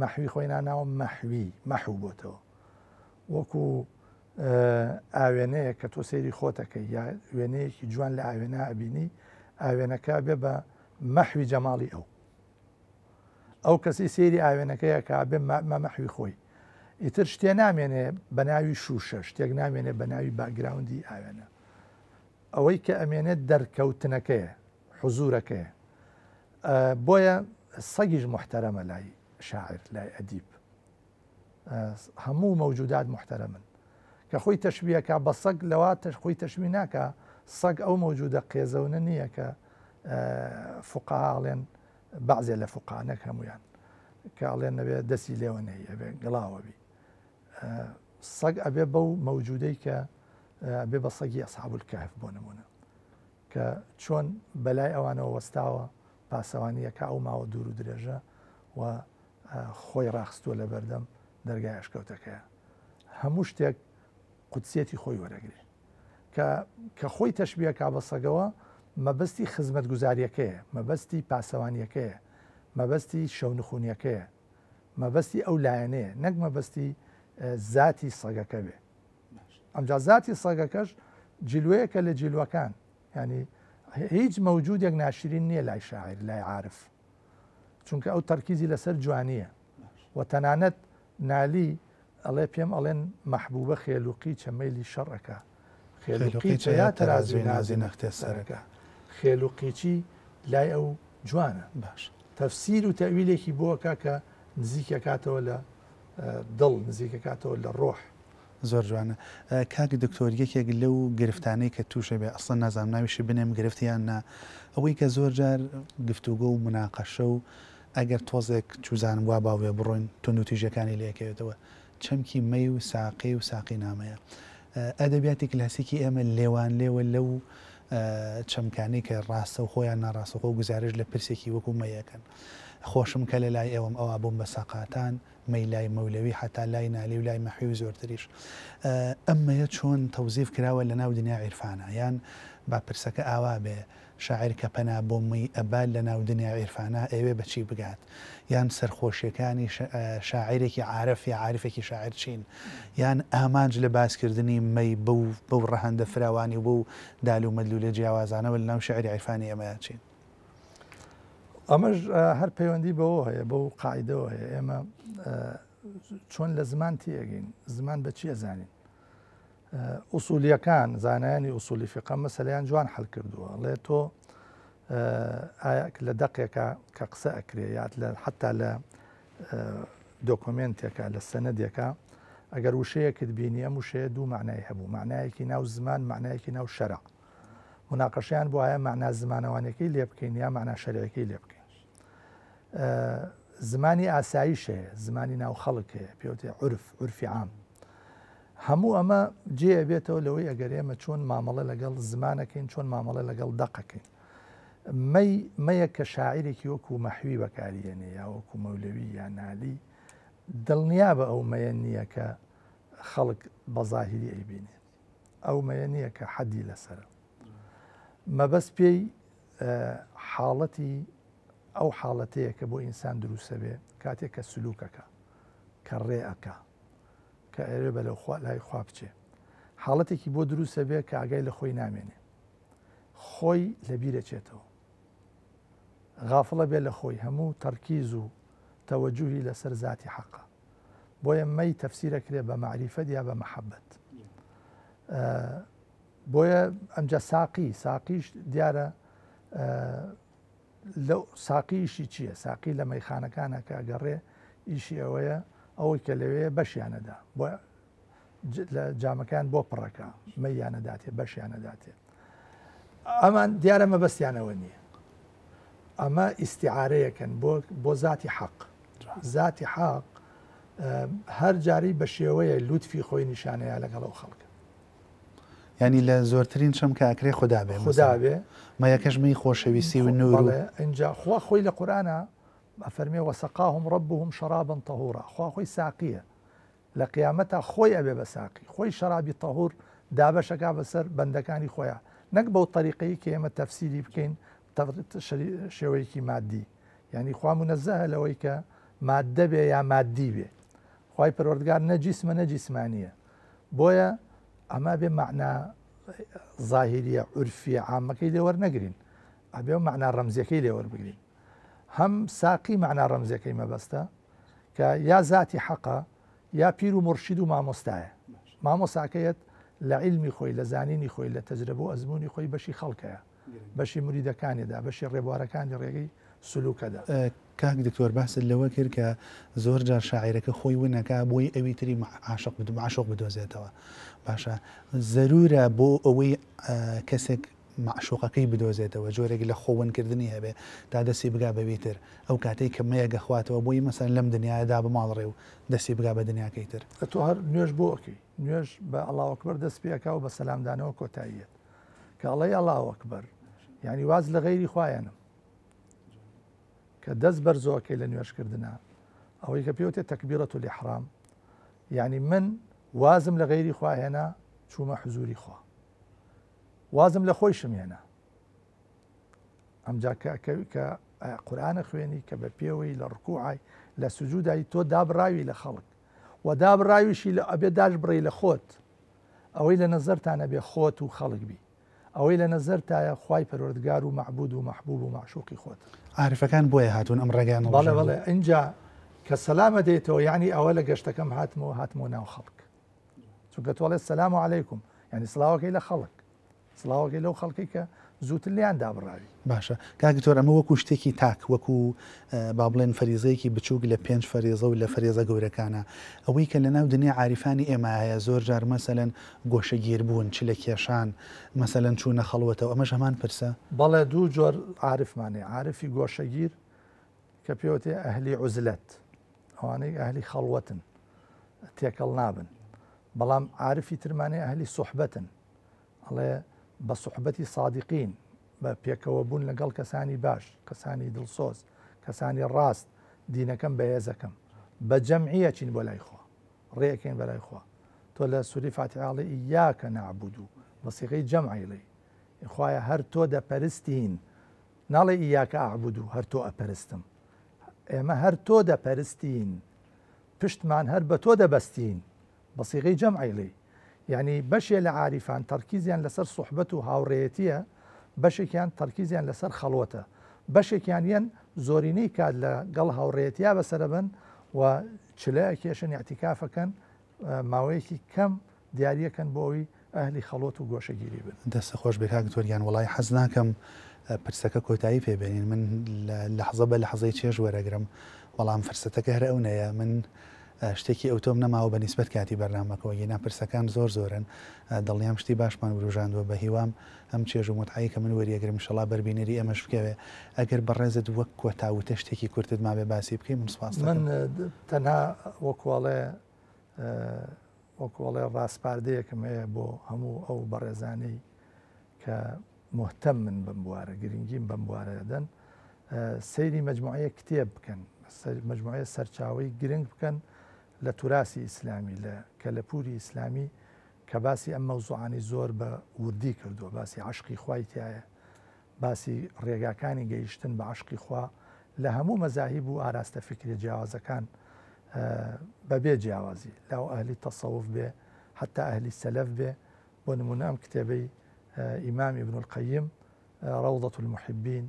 مەحوی خۆی ناناوە مەحوی، مەحو بۆتەوە، وەکو ئاوێنەیە کە تۆ سەیری خۆتەکەی یا وێنەیەکی جوان لە ئاوێنە ئەبینی، ئاوێنەکە بێ بە مەحوی جەماڵی ئەو. ئەو کەسی سەیری ئاوێنەکەیە کە بێ مەحوی خۆی، ئیتر شتێ نامێنێ بە ناوی شوشە، شتێک نامێنێ بە ناوی background ی ئاوێنە. ئەوەی کە ئەمێنێت دەرکەوتنەکەیە، حزورەکەیە. بۆیە سەگیش محتەرەمە لای شاعر، لای ئەدیب. هەموو مەوجودات محتەرەمن. کە خۆی تەشبیهکە بە سەگ لەوا خۆی تەشبیه ناکا سەگ ئەو مەوجودە قێزەونە نییە کە فوقەها ئەڵێن بەعزێ لە فوقەها نەک هەموویان کە ئەڵێن نەبێ دەستی لێوە نەی ئەبێ گڵاوە بی. سەگ ئەبێ بەو مەوجودەی کە ئەبێ بە سەگی ئەسحاب الکهف بۆ نمونە کە چۆن بەلای ئەوانەوە وەستاوە پاسەوانیەکە ئەو ماوە دوور و درێژە و خۆی ڕاخستووە لە بەردەم دەرگای ئەشکەوتەکەیە هەموو شتێک قودسیەتی خۆی وەرەگرێ کە کە خۆی تەشبیە کا بە سەگەوە مەبەستی خزمەتگوزاریەکەیە مەبەستی پاسەوانیەکەیە مەبەستی شەونخونیەکەیە مەبەستی ئەو لایەنەیە نەک مەبەستی زاتی سەگەکە بێ ئەمجا زاتی سەگەکەش جلوەیەکە لە جلوەکان ینی هیچ مەوجودێک ناشرین نییە لای شاعر لای عارف چونکە ئەو تەرکیزی لەسەر جوانییە و تەنانەت نالی ئەڵێ پێم ئەڵێن مەحبوبە خێل و قیچە مەیلی شەڕ ئەکا خێل و قیچە یا تەرازوی نازی نەختێ سەرەکە خێل و قیچی لای ئەو جوانە باش تەفسیر و تەویلێکی بۆ ئەکا کە نزیکەکاتەوە لە دڵ نزیکەکاتەوە لە ڕۆح. زۆر جوانە کاک دکتۆر یەکێک لەو گرفتانەی کە توشە بێ ئەسڵەن نازانم ناویشی بنێم گرفت یان نا ئەوەی کە زۆر جار گفتوگۆ و مناقەشە و ئەگەر تۆزێک چوزانم وا باو بێ بڕۆین توندوتیژیەکانی لێ ئەکەوێتەوە چەمکی مەی و ساقی و ساقینامەیە ئەدەبیاتی کلاسیکی ئێمە لێوان لێوە لەو چەمکانەی کە ڕاستەوخۆ یان ناڕاستەوخۆ گوزارش لە پرسێکی وەکو مەیەکەن خۆشم کە لە لای ئێوەم ئەوا بووم بە ساقاتان مەی لای مەولەوی حەتا لای نالی و لای مەحوی و زۆرتریش. ئەم مەیە چۆن تەوزیف کراوە لە ناو دنیای عیرفانا؟ یان با پرسەکە ئاوا بێ، شاعیر کە پەنا بۆ مەی ئەبا لە ناو دنیای عیرفانا ئەیەوێ بە چی بگات؟ یان سەرخۆشیەکانی شاعیرێکی عارف یا عارفێکی شاعیر چین؟ یان ئامانج لە باس کردنی مەی بەو بەو ڕەهەندە فراوانی و بەو دال و مەدلوولە جیاوازانەوە لە ناو شیعری عیرفانی ئێمەیا چین؟ ئەمەش هەر پەیوەندی بەوە هەیە بەو قاعدەوە هەیە ئێمە چۆن لە زمان تێگەین زمان بە چی ئەزانین ئوسولیەکان زانایانی ئوسولی فقە مەسەلەیان جوان حل کردووە ڵێ تۆ لە دەقێکە کە قسە ئەکرێ یات لە حتا لە دۆکۆمێنتێکە لە سەنەدێکە ئەگەر وشەیەکت بینی ئەم وشەیە دوو معنای هەبوو معنایەکی ناو زمان معنایەکی ناو شەرع موناقەشەیان بۆ ئایا مەعنا زمانەوانیەکەی لێ بکەین یا مەعنا شەرعیەکەی لێ بکەین. زمانی ئاساییش هەیە، زمانی ناو خەڵک هەیە، پێوتێ عورف، عورفی عام. هەموو ئەمە جێ ئەبێتەوە لەوەی ئەگەر ئێمە چۆن مامەڵە لەگەڵ زمانەکەین، چۆن مامەڵە لەگەڵ دەقەکەین. مەی مەیە کە شاعیرێکی وەکو مەحوی بەکاریێنێ یا وەکو مەولەوی یا نالی، دڵنیابە ئەو مەیە نییە کە خەڵک بە زاهیری ئەیبینێ. ئەو مەیە نییە کە حەدی لەسەرە. مەبەست پێی حاڵەتی ئەو حاڵەتەیە کە بۆ ئینسان دروستە بێ کاتێک کە سلوکەکە کە ڕێ ئەکا کە ئەوێ بەلەو خوا لای خوا بچێ حاڵەتێکی بۆ دروستە بێ کە ئاگای لە خۆی نامێنێ خۆی لە بیرەچێتەوە غافڵە بێ لە خۆی هەموو تەرکیز و تەوەجوهی لەسەر زاتی حەقە بۆیە مەی تەفسیر ئەکرێ بە مەعریفەت یا بە مەحەبەت. بۆیە ئەمجا ساقی، ساقیش دیارە لەو ساقی ئیشی چییە؟ ساقی لە مەیخانەکانە کە ئەگەڕێ ئیشی ئەوەیە ئەوەی کە لەوێ بەشیانەدا بۆ لە جامەکان بۆ پڕەکە مەیانەداتێ بەشیانەداتێ ئەمان دیارە مەبەستیانەوە نییە ئەمە ئیستیعارەیەکن بۆ بۆ زاتی حەق زاتی حەق هەر جارەی بە شێوەیە لوتفی خۆی نیشانەیە لەگەڵ ئەو خەڵکە. یانی لە زۆرترین چەمکە ئەکرێ خودا بێ خودا بێ مەیەکەش مەی خۆشەویستی و نور و ئینجا خوا خۆی لە قورئانا ئەفەرمێ وسقاهم ربهم شرابا طهورا خوا خۆی ساقیە لە قیامەتا خۆی ئەبێ بە ساقی، خۆی شەرابی تەهور دابەش ئەکا بەسەر بەندەکانی خۆیا، نەک بەو تەریقەی کە ئێمە تەفسیری بکەین شێوەیەکی مادی، یانی خوا مونەزەهە لەوەی کە ماددە بێ یا مادی بێ، خوای پەروەردگار نە جیسمە نە جیسمانیە، بۆیە ئەمە بێ مەعنا زاهیریە عورفیە عامەکەی لێ وەرنەگرین، ئەبێ مەعنا ڕەمزیەکەی لێ وەربگرین. هەم ساقی مەعنا ڕەمزیەکەی مەبەستە کە یا زاتی حەقە یا پیر و مورشید و مامۆستایە مامۆساکەیەت لە عیلمی خۆی لە زانینی خۆی لە تەجرەبە و ئەزموونی خۆی بەشی خەڵکەیە بەشی مریدەکانیدا بەشی ڕێبوارەکانی ڕێگەی سلوکەدا. کاک دکتۆر باست لەوە کرد کە زۆر جار شاعیرەکە خۆی ون ئەکا بۆی ئەوی تری عاشق مەعشوق بدۆزێتەوە باشە زەرورە بۆ ئەوەی کەسێک مەعشوقەکەی بدۆزێتەوە جۆرێک لە خۆ ونکردنی هەبێ تا دەستی بگا بەوی تر ئەو کاتەی کە مەیەک ئەخواتەوە بۆی مەسەلەن لەم دنیایە دابماڵڕێ و دەستی بگا بە دنیاکەی تر. ئەتۆ هەر نوێژ بۆ ئەکەی؟ نوێژ بە اللە اکبر دەست پێ ئەکا و بە سەلامدانەوە کۆتایی یەت. کە ئەڵێی اللە اکبر یانی واز لە غەیری خوا ئەنم. کە دەست بەرزۆکەی لە نوێژکردنا ئەوەی کە پێوتێ تەکبیرەت الاحرام یعنی من وازم لە غەیری خوا هێنا چوومە حزوری خوا. وازم لە خۆیشم هێنا. ئەمجا کە ئەکەوی کە قورئانە خوێنی کە بە پێوەی لە ڕکوعای لە سجودای تۆ دابڕاوی لە خەڵک و دابڕاویشی لە ئەبێ داش بڕی لە خۆت ئەوەی لە نەزەرتان ئەبێ خۆت و خەڵک بی ئەوەی لە نەزەرتایە خوای پەروەردگار و مەعبود و مەحبوب و مەعشوقی خۆت. عارفەکان بۆیە هاتوون ئەم ڕێگایان بەڵێ هەڵبژاردووە. بەڵێ ئینجا کە سەلامە دێتەوە یەعنی ئەوە لە گەشتەکەم هاتمەوە هاتمەوە ناو خەڵک چونکە تۆ ئەڵێ سەلام عەلەیکوم یعنی سڵاوەکەی لە خەڵک سڵاوەکەی لەو خەڵکەی کە زووتر لێیان دابڕاوی. باشە کاک دکتۆر ئەمە وەکو شتێکی تاک وەکو با بڵێن فەریزەیەکی بچووک لە پێنج فەریزە و لە فەریزە گەورەکانە ئەوەی کە لەناو دنیای عاریفانی ئێمە هەیە زۆر جار مەسەلەن گۆشەگیر بوون چلە کێشان مەسەلەن چوونە خەڵوەتەوە ئەمەش هەمان پرسە؟ بەڵێ دوو جۆر عارفمان هەیە عارفی گۆشەگیر کە پێوتێ ئەهلی عوزلەت ئەوانەی ئەهلی خەڵوەتن تێکەڵ نابن بەڵام عارفی ترمان هەیە ئەهلی سوحبەتن ئەڵێ بە سوحبەتی سادقین، بە پێکەوە بوون لەگەڵ کەسانی باش، کەسانی دڵسۆز، کەسانی ڕاست، دینەکەم بەهێزەکەم. بە جەمعی ئەچین بۆ لای خوا. ڕێ ئەکەین بە لای خوا. تۆ لە سوری فاتیحە ئەڵێی ایاک نعبد بە سیغەی جەمع ئەیڵێی. خوایە هەر تۆ دەپەرستین. ناڵێی ایاک اعبد هەر تۆ ئەپەرستم. ئێمە هەر تۆ دەپەرستین. پشتمان هەر بە تۆ دەبەستین. بە سیغەی جەمع ئەیڵێی. یانی بەشێ لە عاریفان تەرکیزیان لەسەر سوحبەت و هاوڕێیەتییە، بەشێکیان تەرکیزیان لەسەر خەڵوەتە، بەشێکیان یەن زۆرینەی کات لە گەڵ هاوڕێیەتیا بەسەرەبەن و چلە ئەکێشن ئیعتیکاف ئەکەن ماوەیەکی کەم دیاریەکەن بۆ ئەوی ئەهلی خەڵوەت و گۆشەگیری بن. دەستت خۆش بێ کاک دکتۆر گیان وەڵایی حەز ناکەم پرسەکە کۆتایی پێ بێنین من لەحزە بە لەحزەی چێژ وەرەگرم بەڵام فرسەتەکە هەر ئەونەیە من شتێکی ئەوتۆم نەماوە بە نیسبەت کاتی بەرنامەکەوە گینا پرسەکان زۆر زۆرن دڵنیام شتی باشمان وروژاندوە بە هیوام ئەم چێژ و موتعەی کە من وەریەگرم ئیشەڵا بەر بینەری ئێمەش بکەوێ ئەگەر بەڕێزت وەک کۆتا وتە شتێکی کورتت مابێ باسی بکەی من سوپاست من تەنها وەکوڵێ وەکوڵێ ڕاسپاردەیەکم هەیە بۆ هەموو ئەو بەڕێزانەی کە مهتەمن بەم بوارە گرنگیم بەم بوارە دەدەن سەیری مەجموعەیەک کتێب بکەن، مەجموعەیە سەرچاوەی گرنگ بکەن لە توراسی ئیسلامی، لە کەلەپوری ئیسلامی کە باسی ئەم مەوزوعانەی زۆر بە وردی کردووە، باسی عەشقی خوای تیایە، باسی ڕێگاکانی گەیشتن بە عەشقی خوا لە هەموو مەزاهیب و ئاراستە فیکریە جیاوازەکان بەبێ جیاوازی لاو ئەهلی تەسەوف بێ حەتا ئەهلی سەلەف بێ، بۆ نمونە ئەم کتێبەی ئیمام ابن القیم ڕەوضە المحبین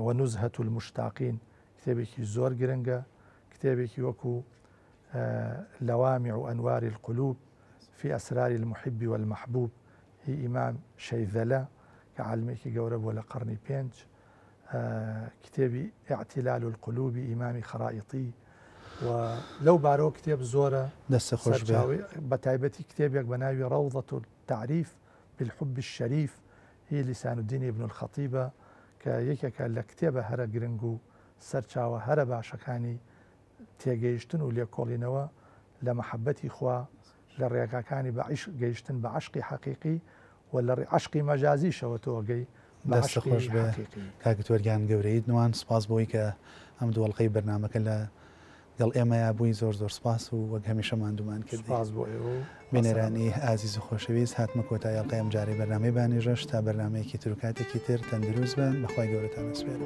و نزهە المشتاقین کتێبێکی زۆر گرنگە، کتێبێکی وەکو لوامع انوار القلوب فی اسرار المحب والمحبوب هی ئیمام شەیذەلە کە عالمێکی گەورە بووە لە قەڕنی پێنج، کتێبی اعتلال القلوب ئیمامی خەرائیطی و لەو بارەوە کتێب زۆرە. دەستت خۆش بێ. بە تایبەتی کتێبێک بە ناوی ڕەوضە التعریف بالحب الشریف هی لسان الدین ابن الخطیبە کە یەکێکە لە کتێبە هەرە گرنگ و سەرچاوە هەرە باشەکانی تێگەیشتن و لێکۆڵینەوە لە مەحەبەتی خوا، لە ڕێگاکانی بە عیشق گەیشتن بە عەشقی حەقیقی و لە ڕێ عەشقی مەجازیشەوە تۆ ئەگەی بە دەستت عەشقی خۆش بێ حەقیقی. کاک دکتۆر گیان گەورەیت نوان سوپاس بۆی کە ئەم دوو ئەڵقەی بەرنامەکە لە گەڵ ئێمەیا بووی زۆر زۆر سوپاس و وەک هەمیشە ماندوومان کردی. سوپاس بۆ ئێوە و بینەرانی ئازیز و خۆشەویست هاتمە کۆتایی ئەڵقەی ئەمجارەی بەرنامەی بانێژەش تا بەرنامەیەکی تر و کاتێکی تر تەندروست بن بەخوای گەورەتان ئەسپێرم.